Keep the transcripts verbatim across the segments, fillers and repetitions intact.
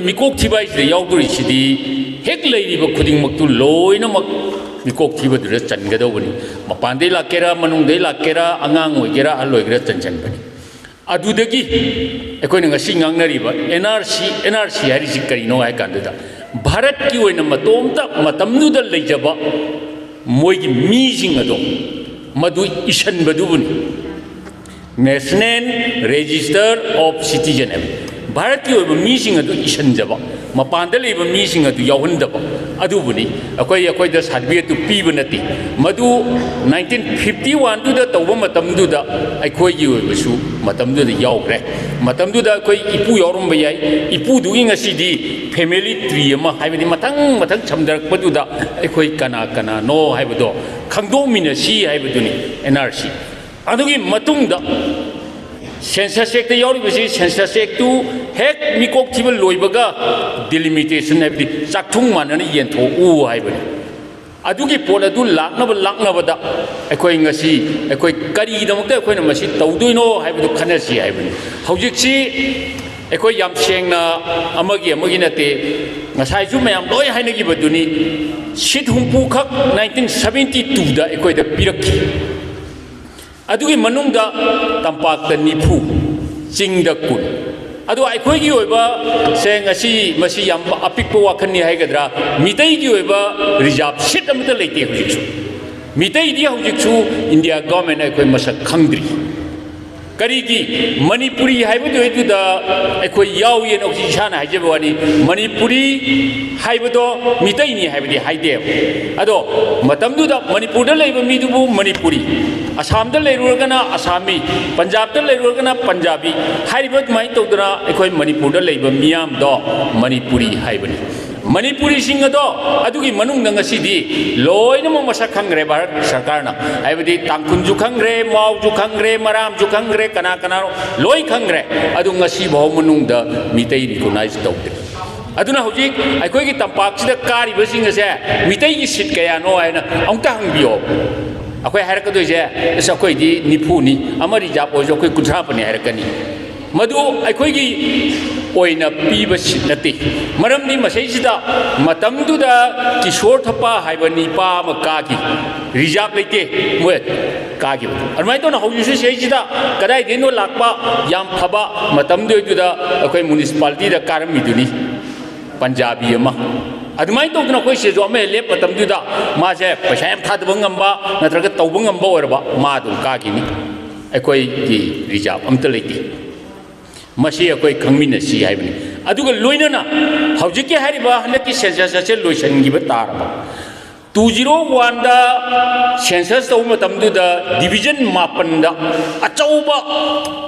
ꯃꯤꯀꯣꯛ ꯊꯤꯕ ꯍꯥꯏꯁꯤꯗ ꯌꯥꯎꯗꯣꯔꯤꯁꯤꯗꯤ ꯍꯦꯛ ꯂꯩꯔꯤꯕ ꯈꯨꯗꯤꯡꯃꯛꯇꯨ ꯂꯣꯏꯅꯃꯛ ꯃꯤꯀꯣꯛ ꯊꯤꯕꯗꯨꯗ ꯆꯟꯒꯗꯧꯕꯅꯤ꯫ ꯃꯄꯥꯟꯗꯩ ꯂꯥꯛꯀꯦꯔꯥ, ꯃꯅꯨꯡꯗꯩ ꯂꯥꯛꯀꯦꯔꯥ, ꯑꯉꯥꯡ ꯑꯣꯏꯒꯦꯔꯥ, ꯑꯍꯜ ꯑꯣꯏꯒꯦꯔꯥ, ꯆꯟꯁꯤꯟꯕꯅꯤ꯫ ꯑꯗꯨꯗꯒꯤ ꯑꯩꯈꯣꯏꯅ ꯉꯁꯤ ꯉꯥꯡꯅꯔꯤꯕ NRC, NRC ꯍꯥꯏꯔꯤꯁꯤ ꯀꯔꯤꯅꯣ ꯍꯥꯏ ꯀꯥꯟꯗꯨꯗ, ꯚꯥꯔꯠꯀꯤ ꯑꯣꯏꯅ ꯃꯇꯣꯝꯇ ꯃꯇꯝꯗꯨꯗ ꯂꯩꯖꯕ ꯃꯣꯏꯒꯤ ꯃꯤꯁꯤꯡ ꯑꯗꯣ ꯃꯗꯨ ꯏꯁꯟꯕꯗꯨꯕꯨꯅꯤ꯫ National Register of Citizen ꯍꯥꯏꯕ, ꯚꯥꯔꯠꯀꯤ ꯑꯣꯏꯕ ꯃꯤꯁꯤꯡ ꯑꯗꯨ ꯏꯁꯟꯖꯕ, ꯃꯄꯥꯟꯗ ꯂꯩꯕ ꯃꯤꯁꯤꯡ ꯑꯗꯨ ꯌꯥꯎꯍꯟꯗꯕ, ꯑꯗꯨꯕꯨꯅꯤ꯫ ꯑꯩꯈꯣꯏ, ꯑꯩꯈꯣꯏꯗ ꯁꯥꯔꯇꯤꯐꯤꯀꯦꯠꯇꯨ ꯄꯤꯕ ꯅꯠꯇꯦ꯫ ꯃꯗꯨ ꯅꯥꯏꯟꯇꯤꯟ ꯐꯤꯐꯇꯤ ꯋꯥꯟꯗꯨꯗ ꯇꯧꯕ ꯃꯇꯝꯗꯨꯗ ꯑꯩꯈꯣꯏꯒꯤ ꯑꯣꯏꯕꯁꯨ ꯃꯇꯝꯗꯨꯗ ꯌꯥꯎꯈ꯭ꯔꯦ꯫ ꯃꯇꯝꯗꯨꯗ ꯑꯩꯈꯣꯏ ꯏꯄꯨ ꯌꯥꯎꯔꯝꯕ ꯌꯥꯏ꯫ ꯏꯄꯨꯗꯨꯒꯤ ꯉꯁꯤꯗꯤ family tree ꯑꯃ, ꯍꯥꯏꯕꯗꯤ ꯃꯊꯪ ꯃꯊꯪ ꯁꯝꯊꯔꯛꯄꯗꯨꯗ ꯑꯩꯈꯣꯏ ꯀꯅꯥ ꯀꯅꯥꯅꯣ ꯍꯥꯏꯕꯗꯣ ꯈꯪꯗꯣꯛꯃꯤꯟꯅꯁꯤ ꯍꯥꯏꯕꯗꯨꯅꯤ NRC꯫ ꯑꯗꯨꯒꯤ ꯃꯇꯨꯡꯗ Census Actꯇ ꯌꯥꯎꯔꯤꯕꯁꯤ, Census Actꯇꯨ ꯍꯦꯛ ꯃꯤꯀꯣꯛ ꯊꯤꯕ ꯂꯣꯏꯕꯒ delimitation, ꯍꯥꯏꯕꯗꯤ ꯆꯥꯛꯊꯨꯡ ꯃꯥꯟꯅꯅ ꯌꯦꯟꯊꯣꯛꯎ ꯍꯥꯏꯕꯅꯤ꯫ ꯑꯗꯨꯒꯤ ꯄꯣꯠ ꯑꯗꯨ ꯂꯥꯛꯅꯕ, ꯂꯥꯛꯅꯕꯗ ꯑꯩꯈꯣꯏ ꯉꯁꯤ, ꯑꯩꯈꯣꯏ ꯀꯔꯤꯒꯤꯗꯃꯛꯇ ꯑꯩꯈꯣꯏꯅ ꯃꯁꯤ ꯇꯧꯗꯣꯏꯅꯣ ꯍꯥꯏꯕꯗꯨ ꯈꯟꯅꯁꯤ ꯍꯥꯏꯕꯅꯤ꯫ ꯍꯧꯖꯤꯛꯁꯤ ꯑꯩꯈꯣꯏ ꯌꯥꯝ ꯁꯦꯡꯅ, ꯑꯃꯒꯤ ꯑꯃꯒꯤ ꯅꯠꯇꯦ, ꯉꯁꯥꯏꯁꯨ ꯃꯌꯥꯝ ꯂꯣꯏ ꯍꯥꯏꯅꯈꯤꯕꯗꯨꯅꯤ, seat ꯍꯨꯝꯐꯨ ꯈꯛ nineteen seventy twoꯗ ꯑꯩꯈꯣꯏꯗ ꯄꯤꯔꯛꯈꯤ꯫ ꯑꯗꯨꯒꯤ ꯃꯅꯨꯡꯗ ꯇꯝꯄꯥꯛꯇ ꯅꯤꯐꯨ, ꯆꯤꯡꯗ ꯀꯨꯟ꯫ ꯑꯗꯣ ꯑꯩꯈꯣꯏꯒꯤ ꯑꯣꯏꯕ ꯁꯦ, ꯉꯁꯤ ꯃꯁꯤ ꯌꯥꯝ ꯑꯄꯤꯛꯄ ꯋꯥꯈꯜꯅꯤ ꯍꯥꯏꯒꯗ꯭ꯔꯥ, ꯃꯤꯇꯩꯒꯤ ꯑꯣꯏꯕ reserve seat ꯑꯃꯠꯇ ꯂꯩꯇꯦ ꯍꯧꯖꯤꯛꯁꯨ꯫ ꯃꯤꯇꯩꯗꯤ ꯍꯧꯖꯤꯛꯁꯨ India governmentꯅ ꯑꯩꯈꯣꯏ ꯃꯁꯛ ꯈꯪꯗ꯭ꯔꯤ꯫ ꯀꯔꯤꯒꯤ? ꯃꯅꯤꯄꯨꯔꯤ ꯍꯥꯏꯕꯗꯨꯗ ꯑꯩꯈꯣꯏ ꯌꯥꯎꯏꯅ ꯍꯧꯖꯤꯛ ꯏꯁꯥꯅ ꯍꯥꯏꯖꯕ ꯋꯥꯅꯤ꯫ ꯃꯅꯤꯄꯨꯔꯤ ꯍꯥꯏꯕꯗꯣ ꯃꯤꯇꯩꯅꯤ ꯍꯥꯏꯕꯗꯤ ꯍꯥꯏꯗꯦꯕ꯫ ꯑꯗꯣ ꯃꯇꯝꯗꯨꯗ ꯃꯅꯤꯄꯨꯔꯗ ꯂꯩꯕ ꯃꯤꯗꯨꯕꯨ ꯃꯅꯤꯄꯨꯔꯤ, ꯑꯁꯥꯝꯗ ꯂꯩꯔꯨꯔꯒꯅ ꯑꯁꯥꯃꯤ, ꯄꯟꯖꯥꯕꯇ ꯂꯩꯔꯨꯔꯒꯅ ꯄꯟꯖꯥꯕꯤ ꯍꯥꯏꯔꯤꯕ ꯑꯗꯨꯃꯥꯏꯅ ꯇꯧꯗꯅ ꯑꯩꯈꯣꯏ ꯃꯅꯤꯄꯨꯔꯗ ꯂꯩꯕ ꯃꯤꯌꯥꯝꯗꯣ ꯃꯅꯤꯄꯨꯔꯤ ꯍꯥꯏꯕꯅꯤ꯫ ꯃꯅꯤꯄꯨꯔꯤꯁꯤꯡ ꯑꯗꯣ ꯑꯗꯨꯒꯤ ꯃꯅꯨꯡꯗ ꯉꯁꯤꯗꯤ ꯂꯣꯏꯅꯃꯛ ꯃꯁꯛ ꯈꯪꯈ꯭ꯔꯦ ꯚꯥꯔꯠ ꯁꯔꯀꯥꯔꯅ꯫ ꯍꯥꯏꯕꯗꯤ ꯇꯥꯡꯈꯨꯜꯁꯨ ꯈꯪꯈ꯭ꯔꯦ, ꯃꯥꯎꯁꯨ ꯈꯪꯈ꯭ꯔꯦ, ꯃꯔꯥꯝꯁꯨ ꯈꯪꯈ꯭ꯔꯦ, ꯀꯅꯥ ꯀꯅꯥꯅꯣ ꯂꯣꯏ ꯈꯪꯈ꯭ꯔꯦ꯫ ꯑꯗꯨ ꯉꯁꯤ ꯐꯥꯎ ꯃꯅꯨꯡꯗ ꯃꯤꯇꯩ recognize ꯇꯧꯗꯦ꯫ ꯑꯗꯨꯅ ꯍꯧꯖꯤꯛ ꯑꯩꯈꯣꯏꯒꯤ ꯇꯝꯄꯥꯛꯁꯤꯗ ꯀꯥꯔꯤꯕꯁꯤꯡ ꯑꯁꯦ ꯃꯤꯇꯩꯒꯤ seat ꯀꯌꯥꯅꯣ ꯍꯥꯏꯅ ꯑꯃꯨꯛꯇ ꯍꯪꯕꯤꯌꯣ꯫ ꯑꯩꯈꯣꯏ ꯍꯥꯏꯔꯛꯀꯗꯣꯏꯁꯦ, "ꯑꯁ, ꯑꯩꯈꯣꯏꯗꯤ ꯅꯤꯐꯨꯅꯤ, ꯑꯃ reserve ꯑꯣꯏꯔꯁꯨ ꯑꯩꯈꯣꯏ ꯀꯨꯟꯊ꯭ꯔꯥ ꯐꯅꯤ" ꯍꯥꯏꯔꯛꯀꯅꯤ꯫ ꯃꯗꯨ ꯑꯩꯈꯣꯏꯒꯤ ꯑꯣꯏꯅ ꯄꯤꯕ ꯁꯤꯠ ꯅꯠꯇꯦ꯫ ꯃꯔꯝꯗꯤ ꯃꯁꯤꯁꯤꯗ ꯃꯇꯝꯗꯨꯗ ꯀꯤꯁꯣꯔ ꯊꯄꯥ ꯍꯥꯏꯕ ꯅꯤꯄꯥ ꯑꯃ ꯀꯥꯈꯤ, ꯔꯤꯖꯥꯕ ꯂꯩꯇꯦ ꯃꯣꯏ ꯀꯥꯈꯤꯕꯗꯣ꯫ ꯑꯗꯨꯃꯥꯏꯅ ꯇꯧꯅ ꯍꯧꯖꯤꯛꯁꯨ ꯁꯤꯗꯩꯁꯤꯗ ꯀꯗꯥꯏꯗꯩꯅꯣ ꯂꯥꯛꯄ ꯌꯥꯝ ꯐꯕ ꯃꯇꯝꯗꯨꯗꯩꯗꯨꯗ ꯑꯩꯈꯣꯏ ꯃ꯭ꯌꯨꯅꯤꯁꯤꯄꯥꯂꯤꯇꯤꯗ ꯀꯥꯔꯝꯃꯤꯗꯨꯅꯤ, ꯄꯟꯖꯥꯕꯤ ꯑꯃ꯫ ꯑꯗꯨꯃꯥꯏꯅ ꯇꯧꯗꯅ ꯑꯩꯈꯣꯏ ꯁꯤꯗꯁꯨ ꯑꯃ ꯍꯦꯛ ꯂꯦꯞꯄ ꯃꯇꯝꯗꯨꯗ ꯃꯥꯁꯦ ꯄꯩꯁꯥ ꯌꯥꯝ ꯊꯥꯗꯕ ꯉꯝꯕ ꯅꯠꯇ꯭ꯔꯒ ꯇꯧꯕ ꯉꯝꯕ ꯑꯣꯏꯔꯕ ꯃꯥ ꯑꯗꯨꯝ ꯀꯥꯈꯤꯅꯤ꯫ ꯑꯩꯈꯣꯏꯒꯤ ꯔꯤꯖꯥꯕ ꯑꯝꯇ ꯂꯩꯇꯦ꯫ ꯃꯁꯤ ꯑꯩꯈꯣꯏ ꯈꯪꯃꯤꯟꯅꯁꯤ ꯍꯥꯏꯕꯅꯤ꯫ ꯑꯗꯨꯒ ꯂꯣꯏꯅꯅ ꯍꯧꯖꯤꯛꯀꯤ ꯍꯥꯏꯔꯤꯕ ꯍꯟꯗꯛꯀꯤ ꯁꯦꯟꯁꯁ ꯑꯁꯦ ꯂꯣꯏꯁꯤꯟꯈꯤꯕ ꯇꯥꯔꯕ, ꯇꯨ ꯖꯤꯔꯣ ꯋꯥꯟꯗ ꯁꯦꯟꯁꯁ ꯇꯧꯕ ꯃꯇꯝꯗꯨꯗ ꯗꯤꯕꯤꯖꯟ ꯃꯥꯄꯟꯗ ꯑꯆꯧꯕ,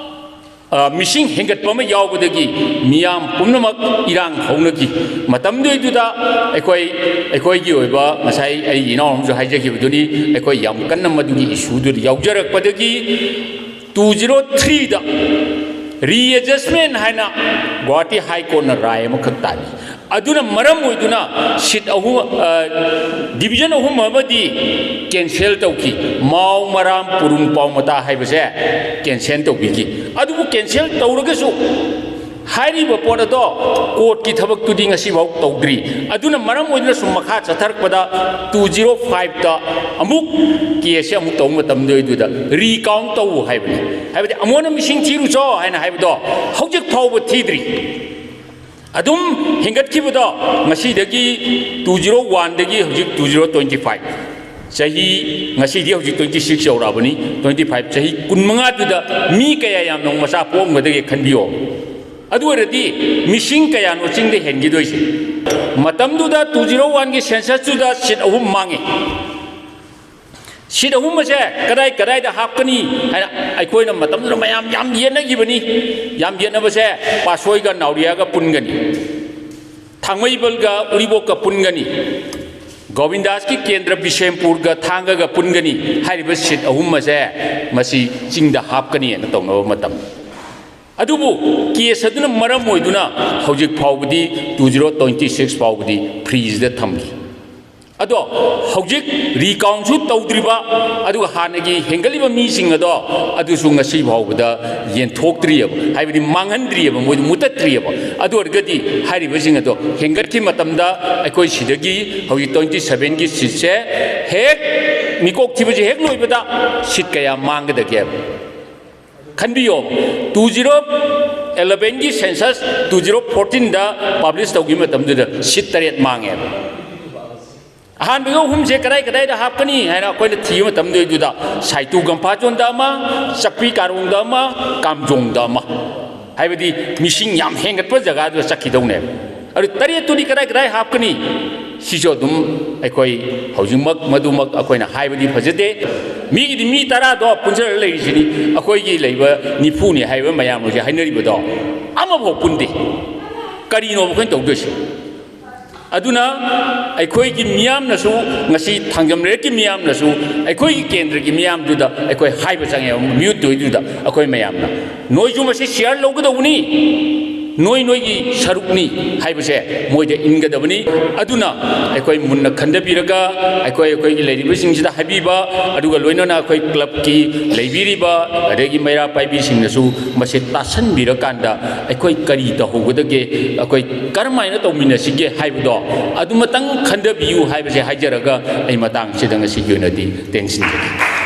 ꯑ, ꯃꯤꯁꯤꯡ ꯍꯦꯟꯒꯠꯄ ꯑꯃ ꯌꯥꯎꯕꯗꯒꯤ ꯃꯤꯌꯥꯝ ꯄꯨꯝꯅꯃꯛ ꯏꯔꯥꯡ ꯍꯧꯅꯈꯤ꯫ ꯃꯇꯝꯗꯨꯗꯩꯗꯨꯗ ꯑꯩꯈꯣꯏ, ꯑꯩꯈꯣꯏꯒꯤ ꯑꯣꯏꯕ, ꯉꯁꯥꯏ ꯑꯩ ꯏꯅꯥꯎ ꯑꯃꯁꯨ ꯍꯥꯏꯖꯈꯤꯕꯗꯨꯅꯤ, ꯑꯩꯈꯣꯏ ꯌꯥꯝ ꯀꯟꯅ ꯃꯗꯨꯒꯤ ꯏꯁꯨꯗꯨꯗ ꯌꯥꯎꯖꯔꯛꯄꯗꯒꯤ ꯇꯨ ꯖꯤꯔꯣ ꯊ꯭ꯔꯤꯗ ꯔꯤꯑꯦꯖꯁꯃꯦꯟ ꯍꯥꯏꯅ ꯒꯨꯋꯥꯍꯥꯇꯤ ꯍꯥꯏ ꯀꯣꯔꯠꯅ ꯔꯥꯏ ꯑꯃꯈꯛ ꯇꯥꯔꯤ꯫ ꯑꯗꯨꯅ ꯃꯔꯝ ꯑꯣꯏꯗꯨꯅ ꯁꯤꯠ ꯑꯍꯨꯝ, ꯑ, ꯗꯤꯕꯤꯖꯟ ꯑꯍꯨꯝ ꯑꯃꯗꯤ ꯀꯦꯟꯁꯦꯜ ꯇꯧꯈꯤ꯫ ꯃꯥꯎ, ꯃꯔꯥꯝ, ꯄꯨꯔꯨꯝ, ꯄꯥꯎꯃꯇꯥ ꯍꯥꯏꯕꯁꯦ ꯀꯦꯟꯁꯦꯜ ꯇꯧꯕꯤꯈꯤ꯫ ꯑꯗꯨꯕꯨ ꯀꯦꯟꯁꯦꯜ ꯇꯧꯔꯒꯁꯨ ꯍꯥꯏꯔꯤꯕ ꯄꯣꯠ ꯑꯗꯣ ꯀꯣꯔꯠꯀꯤ ꯊꯕꯛꯇꯨꯗꯤ ꯉꯁꯤꯐꯥꯎ ꯇꯧꯗ꯭ꯔꯤ꯫ ꯑꯗꯨꯅ ꯃꯔꯝ ꯑꯣꯏꯗꯨꯅ ꯁꯨꯝ ꯃꯈꯥ ꯆꯠꯊꯔꯛꯄꯗ ꯇꯨ ꯖꯤꯔꯣ ꯐꯥꯏꯚꯇ ꯑꯃꯨꯛ ꯀꯦꯁꯁꯦ ꯑꯃꯨꯛ ꯇꯧꯕ ꯃꯇꯝꯗ ꯑꯗꯨꯗ ꯔꯤꯀꯥꯎꯟ ꯇꯧ ꯍꯥꯏꯕꯅꯤ꯫ ꯍꯥꯏꯕꯗꯤ ꯑꯃꯨꯛ ꯍꯟꯅ ꯃꯤꯁꯤꯡ ꯊꯤꯔꯨꯆꯣ ꯍꯥꯏꯅ ꯍꯥꯏꯕꯗꯣ ꯍꯧꯖꯤꯛ ꯐꯥꯎꯕ ꯊꯤꯗ꯭ꯔꯤ꯫ ꯑꯗꯨꯝ ꯍꯦꯟꯒꯠꯈꯤꯕꯗꯣ ꯉꯁꯤꯗꯒꯤ ꯇꯨ ꯖꯤꯔꯣ ꯋꯥꯟꯗꯒꯤ ꯍꯧꯖꯤꯛ ꯇꯨ ꯖꯤꯔꯣ ꯇ꯭ꯋꯦꯟꯇꯤ ꯐꯥꯏꯚ, ꯆꯍꯤ, ꯉꯁꯤꯗꯤ ꯍꯧꯖꯤꯛ ꯇ꯭ꯋꯦꯟꯇꯤ ꯁꯤꯛꯁ ꯌꯧꯔꯛꯑꯕꯅꯤ, ꯇ꯭ꯋꯦꯟꯇꯤ ꯐꯥꯏꯚ, ꯆꯍꯤ ꯀꯨꯟꯃꯉꯥꯗꯨꯗ ꯃꯤ ꯀꯌꯥ ꯌꯥꯝꯅ ꯃꯆꯥ ꯄꯣꯛꯑꯝꯒꯗꯒꯦ ꯈꯟꯕꯤꯌꯣ꯫ ꯑꯗꯨ ꯑꯣꯏꯔꯗꯤ ꯃꯤꯁꯤꯡ ꯀꯌꯥꯅꯣ ꯆꯤꯡꯗ ꯍꯦꯟꯈꯤꯗꯣꯏꯁꯦ? ꯃꯇꯝꯗꯨꯗ ꯇꯨ ꯖꯤꯔꯣ ꯋꯥꯟꯒꯤ ꯁꯦꯟꯁꯁꯇꯨꯗ ꯁꯤꯠ ꯑꯍꯨꯝ ꯃꯥꯡꯉꯤ꯫ ꯁꯤꯠ ꯑꯍꯨꯝ ꯑꯁꯦ ꯀꯗꯥꯏ ꯀꯗꯥꯏꯗ ꯍꯥꯞꯀꯅꯤ ꯍꯥꯏꯅ ꯑꯩꯈꯣꯏꯅ ꯃꯇꯝꯗꯨꯗ ꯃꯌꯥꯝ ꯌꯥꯝ ꯌꯦꯠꯅꯈꯤꯕꯅꯤ꯫ ꯌꯥꯝ ꯌꯦꯠꯅꯕꯁꯦ ꯄꯥꯠꯁꯣꯏꯒ ꯅꯥꯎꯔꯤꯌꯥꯒ ꯄꯨꯟꯒꯅꯤ, ꯊꯥꯡꯃꯩꯕꯜꯒ ꯎꯔꯤꯄꯣꯛꯀ ꯄꯨꯟꯒꯅꯤ, ꯒꯣꯕꯤꯟꯗꯥꯁꯀꯤ ꯀꯦꯟꯗ꯭ꯔ ꯕꯤꯁꯦꯝꯄꯨꯔꯒ ꯊꯥꯡꯒꯒ ꯄꯨꯟꯒꯅꯤ꯫ ꯍꯥꯏꯔꯤꯕ ꯁꯤꯠ ꯑꯍꯨꯝ ꯑꯁꯦ ꯃꯁꯤ ꯆꯤꯡꯗ ꯍꯥꯞꯀꯅꯤꯅ ꯇꯧꯅꯕ ꯃꯇꯝ꯫ ꯑꯗꯨꯕꯨ ꯀꯦꯁ ꯑꯗꯨꯅ ꯃꯔꯝ ꯑꯣꯏꯗꯨꯅ ꯍꯧꯖꯤꯛ ꯐꯥꯎꯕꯗꯤ, ꯇꯨ ꯖꯤꯔꯣ ꯇ꯭ꯋꯦꯟꯇꯤ ꯁꯤꯛꯁ ꯐꯥꯎꯕꯗꯤ ꯐ꯭ꯔꯤꯖꯗ ꯊꯝꯈꯤ꯫ ꯑꯗꯣ ꯍꯧꯖꯤꯛ ꯔꯤꯀꯥꯎꯟꯁꯨ ꯇꯧꯗ꯭ꯔꯤꯕ, ꯑꯗꯨꯒ ꯍꯥꯟꯅꯒꯤ ꯍꯦꯟꯒꯠꯂꯤꯕ ꯃꯤꯁꯤꯡ ꯑꯗꯣ ꯑꯗꯨꯁꯨ ꯉꯁꯤ ꯐꯥꯎꯕꯗ ꯌꯦꯟꯊꯣꯛꯇ꯭ꯔꯤꯑꯕ, ꯍꯥꯏꯕꯗꯤ ꯃꯥꯡꯍꯟꯗ꯭ꯔꯤꯑꯕ, ꯃꯣꯏꯗꯨ ꯃꯨꯠꯇꯠꯇ꯭ꯔꯤꯑꯕ꯫ ꯑꯗꯨ ꯑꯣꯏꯔꯒꯗꯤ ꯍꯥꯏꯔꯤꯕꯁꯤꯡ ꯑꯗꯣ ꯍꯦꯟꯒꯠꯈꯤꯕ ꯃꯇꯝꯗ ꯑꯩꯈꯣꯏ ꯁꯤꯗꯒꯤ ꯍꯧꯖꯤꯛ twenty sevenꯒꯤ ꯁꯤꯠꯁꯦ ꯍꯦꯛ ꯃꯤꯀꯣꯛ ꯊꯤꯕꯁꯦ ꯍꯦꯛ ꯂꯣꯏꯕꯗ ꯁꯤꯠ ꯀꯌꯥ ꯃꯥꯡꯒꯗꯒꯦꯕ? ꯈꯟꯕꯤꯌꯣ, two zero elevenꯒꯤ census two zero fourteenꯗ publish ꯇꯧꯈꯤꯕ ꯃꯇꯝꯗꯨꯗ ꯁꯤꯠ ꯇꯔꯦꯠ ꯃꯥꯡꯉꯦꯕ꯫ ꯑꯍꯥꯟꯕꯒꯤ ꯑꯍꯨꯝꯁꯦ ꯀꯗꯥꯏ ꯀꯗꯥꯏꯗ ꯍꯥꯞꯀꯅꯤ ꯍꯥꯏꯅ ꯑꯩꯈꯣꯏꯅ ꯊꯤꯕ ꯃꯇꯝꯗꯨꯗꯩꯗꯨꯗ ꯁꯥꯏꯇꯨ ꯒꯝꯐꯥꯆꯣꯟꯗ ꯑꯃ, ꯆꯥꯛꯄꯤ ꯀꯥꯔꯣꯡꯗ ꯑꯃ, ꯀꯥꯝꯖꯣꯡꯗ ꯑꯃ, ꯍꯥꯏꯕꯗꯤ ꯃꯤꯁꯤꯡ ꯌꯥꯝ ꯍꯦꯟꯒꯠꯄ ꯖꯒꯥꯗꯨꯗ ꯆꯠꯈꯤꯗꯧꯅꯦꯕ꯫ ꯑꯗꯨ ꯇꯔꯦꯠꯇꯨꯗꯤ ꯀꯗꯥꯏ ꯀꯗꯥꯏ ꯍꯥꯞꯀꯅꯤ? ꯁꯤꯁꯨ ꯑꯗꯨꯝ ꯑꯩꯈꯣꯏ ꯍꯧꯖꯤꯛꯃꯛ ꯃꯗꯨꯃꯛ ꯑꯩꯈꯣꯏꯅ ꯍꯥꯏꯕꯗꯤ ꯐꯖꯗꯦ꯫ ꯃꯤꯒꯤꯗꯤ ꯃꯤ ꯇꯔꯥꯗꯣ ꯄꯨꯟꯁꯤꯜꯂꯒ ꯂꯩꯔꯤꯁꯤꯅꯤ, ꯑꯩꯈꯣꯏꯒꯤ ꯂꯩꯕ ꯅꯤꯐꯨꯅꯤ ꯍꯥꯏꯕ ꯃꯌꯥꯝ ꯍꯧꯖꯤꯛ ꯍꯥꯏꯅꯔꯤꯕꯗꯣ ꯑꯃꯐꯥꯎ ꯄꯨꯟꯗꯦ꯫ ꯀꯔꯤꯅꯣꯕ ꯑꯩꯈꯣꯏꯅ ꯇꯧꯗꯣꯏꯁꯦ? ꯑꯗꯨꯅ ꯑꯩꯈꯣꯏꯒꯤ ꯃꯤꯌꯥꯝꯅꯁꯨ, ꯉꯁꯤ ꯊꯥꯡꯖꯝ ꯂꯩꯔꯛꯀꯤ ꯃꯤꯌꯥꯝꯅꯁꯨ ꯑꯩꯈꯣꯏꯒꯤ ꯀꯦꯟꯗ꯭ꯔꯒꯤ ꯃꯤꯌꯥꯝꯗꯨꯗ ꯑꯩꯈꯣꯏ ꯍꯥꯏꯕ ꯆꯪꯉꯦꯕ, ꯃꯤꯑꯣꯏ ꯇꯣꯏꯗꯨꯗ ꯑꯩꯈꯣꯏ ꯃꯌꯥꯝꯅ, "ꯅꯣꯏꯁꯨ ꯃꯁꯤ share ꯂꯧꯒꯗꯧꯕꯅꯤ, ꯅꯣꯏ ꯅꯣꯏꯒꯤ ꯁꯔꯨꯛꯅꯤ" ꯍꯥꯏꯕꯁꯦ ꯃꯣꯏꯗ ꯏꯟꯒꯗꯕꯅꯤ꯫ ꯑꯗꯨꯅ ꯑꯩꯈꯣꯏ ꯃꯨꯟꯅ ꯈꯟꯊꯕꯤꯔꯒ ꯑꯩꯈꯣꯏ ꯑꯩꯈꯣꯏꯒꯤ ꯂꯩꯔꯤꯕꯁꯤꯡꯁꯤꯗ ꯍꯥꯏꯕꯤꯕ, ꯑꯗꯨꯒ ꯂꯣꯏꯅꯅ ꯑꯩꯈꯣꯏ clubꯀꯤ ꯂꯩꯕꯤꯔꯤꯕ ꯑꯗꯒꯤ ꯃꯩꯔꯥ ꯄꯥꯏꯕꯤꯁꯤꯡꯅꯁꯨ ꯃꯁꯤ ꯇꯥꯁꯟꯕꯤꯔꯀꯥꯟꯗ ꯑꯩꯈꯣꯏ ꯀꯔꯤ ꯇꯧꯍꯧꯒꯗꯒꯦ, ꯑꯩꯈꯣꯏ ꯀꯔꯝꯍꯥꯏꯅ ꯇꯧꯃꯤꯟꯅꯁꯤꯒꯦ ꯍꯥꯏꯕꯗꯣ ꯑꯗꯨꯃꯇꯪ ꯈꯟꯊꯕꯤꯌꯨ ꯍꯥꯏꯕꯁꯦ ꯍꯥꯏꯖꯔꯒ ꯑꯩ ꯃꯇꯥꯡꯁꯤꯗ ꯉꯁꯤꯒꯤ ꯑꯣꯏꯅꯗꯤ ꯇꯦꯟꯁꯤꯟꯖꯒꯦ꯫